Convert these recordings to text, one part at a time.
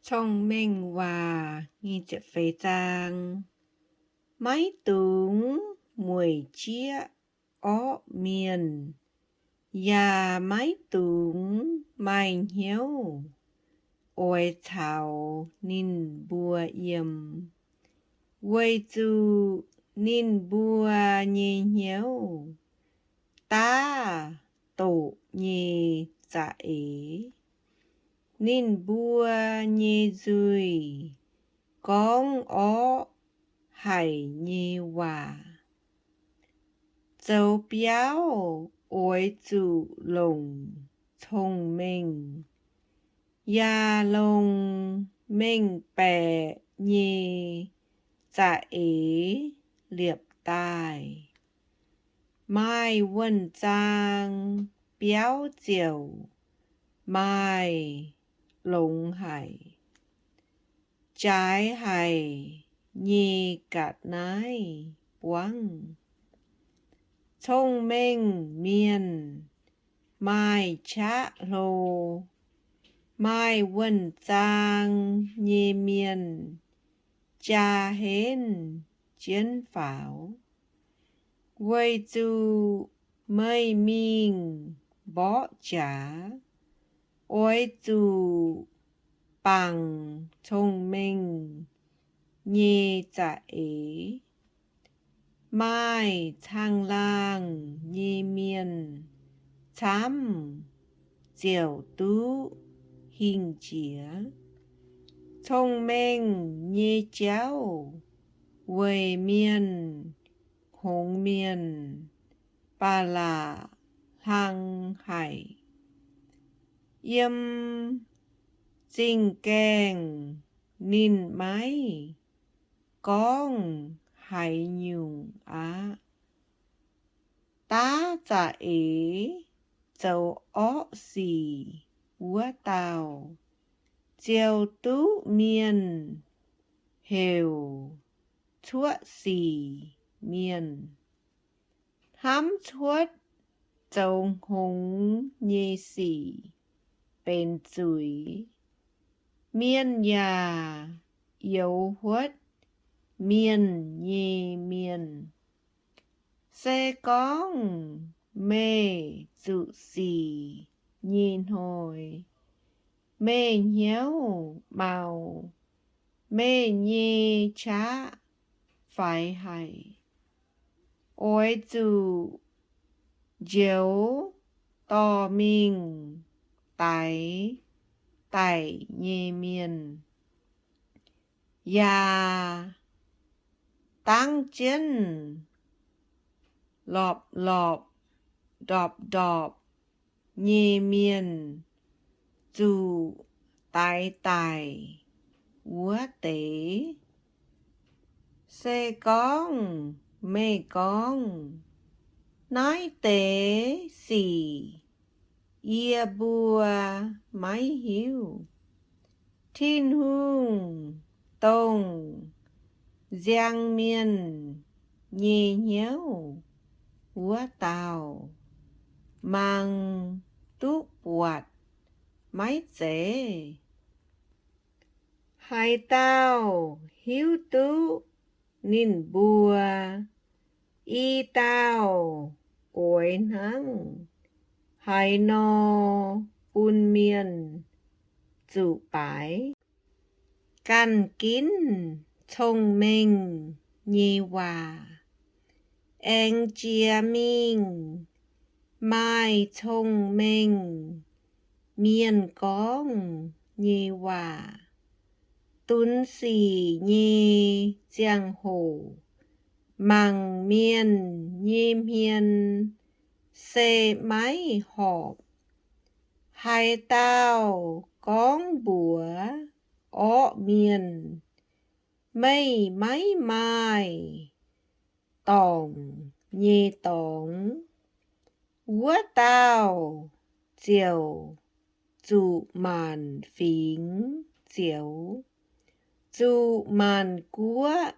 Cong-Mengh Waac nyic ziepc feix zaang. Maiv dungx mueic jieqv orqv mienh, yaac maiv dungx maaih hnyouv oix caux ninh mbuo yiem, weic zuqc ninh mbuo nyei hnyouv daav doqc nyei za'eix. Ninh mbuo nyei nzuih gorngv orqv haic nyei waac. Zoux biauv oix zuqc longc cong-mengh, yaac longc mengh baeqc nyei za'eix liepc daaih. Maaih wuonh zaang biauv ziouc maaih longx haic, jaaix haic nyei ga'naaiv buangv. Cong-mengh mienh maaih qaqv hlo. Maaih wuonh zaang nyei mienh jaa henv jienv faaux. Weic zuqc meih mingh mborqv jaax, oix zuqc bangc cong-mengh nyei za'eix. Maaih caangh laangh nyei mienh camv ziouc duqv hingh jiex. Cong-mengh nyei jauv weic mienh hngongx mienh ba'laqc hlang haic. Yiem zingh gaengh ninh maiv gorngv haaix nyungc aqv. Daav za'eix zoux orqv sic wuov dauh ziouc duqv mienh heuc cuoqv sic mienh. Hnamv cuotv zoux hngongx nyei sic benx zuiz. Mienh yaac youx huotv mienh nyei mienh. Se gorngv meih zuqc sic nyei hnoi, meih hnyouv mau, meih nyei qaqv faix haic. Oix zuqc njoux dorh mingh daix daic nyei mienh, yaac dangv jienv lorpc-lorpc ndorpc-ndorpc nyei mienh zuqc daix daic wuov deix. Se gorngv meih gorngv, Naaiv deix sic yie mbuo maiv hiuv, Tin-Hungh, dongh nziang mienh nyei hnyouv wuov dauh, mangc duqv buatc maiv zeiz? Haaix dauh hiuv duqv ninh mbuo i dauh oix hnangv haaix nor bun mienh zuqc baaix? Ganh ginv cong-mengh nyei waac aengx jiex mingh maaih cong-mengh mienh gorngv nyei waac. Dunx sic nyei ziangh hoc mangc mienh nyei hmien se maiv horpc. Haaix dauh gorngv mbuox orqv mienh, Meih maiv maaih dorngc nyei dorngx, wuov dauh ziouc zuqc maanc fingx zioux, zuqc maanc guoqv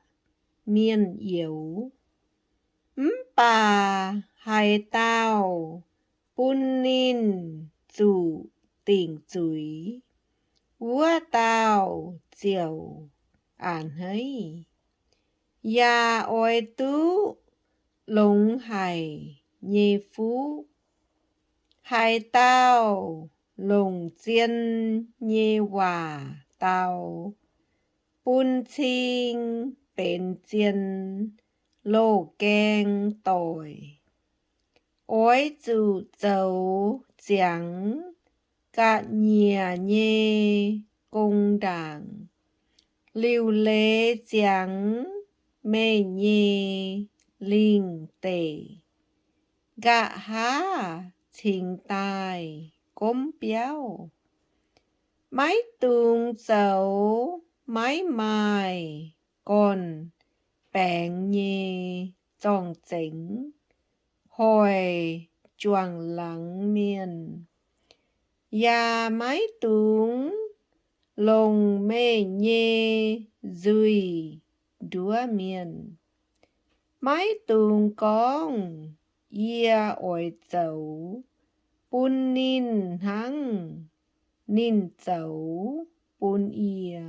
mienh youx. Mv baac haaix dauh bun ninh zuqc dingc zuiz, wuov dauh ziouc a'hneiv, yaac oix duqv longx haic nyei fuqv. Haaix dauh longc zien nyei waac dau, bun cing benx zien loz-gaeng doic. Oix zuqc zoux ziangx ga'nyiec nyei gong ndaangc, liuc leiz ziangx meih nyei lingh deic, nqa'haav cingx daaih gomv biauv. Maiv dungx zoux maiv maaih gorn-baengx nyei zorng-zengx hoic juangc laangz mienh, yaac maiv dungx longc meih nyei nzuih nduov mienh. Maiv dungx gorngv, Yie oix zoux bun ninh hnangv ninh zoux bun yie.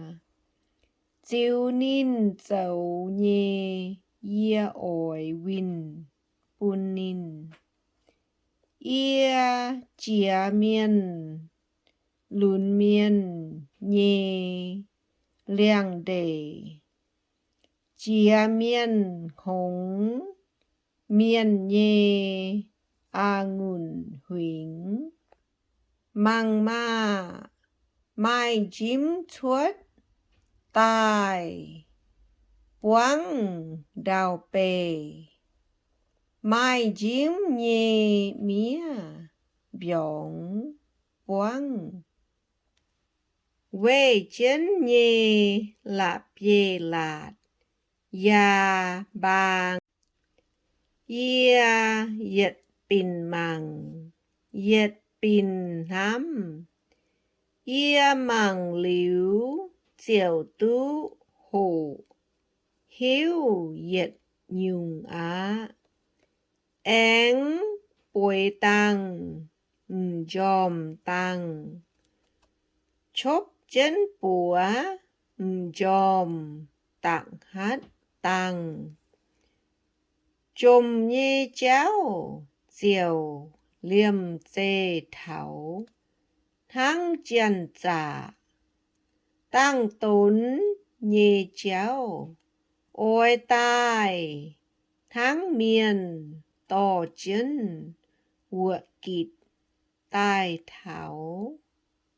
Ziux ninh zoux nyei yie oix winh bun ninh. Yie jiex mienh lunx mienh nyei liangx-ndeic, jiex mienh hngongx mienh nyei a'ngunc huingx. Mangc maah! Maaih njimv cuotv daaih buangv ndau-beih. Maaih njimv nyei miev mbiorngz buangv. Weih jienv nyei la'bieiv-laatc yaac mbaang. Yie yietc binc mangc, yietc binc hnamv. Yie mangc liuz ziouc duqv hoqc, hiuv yietc nyungc aqv. Aengx bueix dangh m'njormh dangh, copv jienv buoz m'njormh da'hngatv dangh. Jomc nyei jauv ziouc liemh zeih taux hnangv janx-zaqc. Dangh-donx nyei jauv oix daaih hnangv mienh dorh jienv wuoqc gitc daaih taux.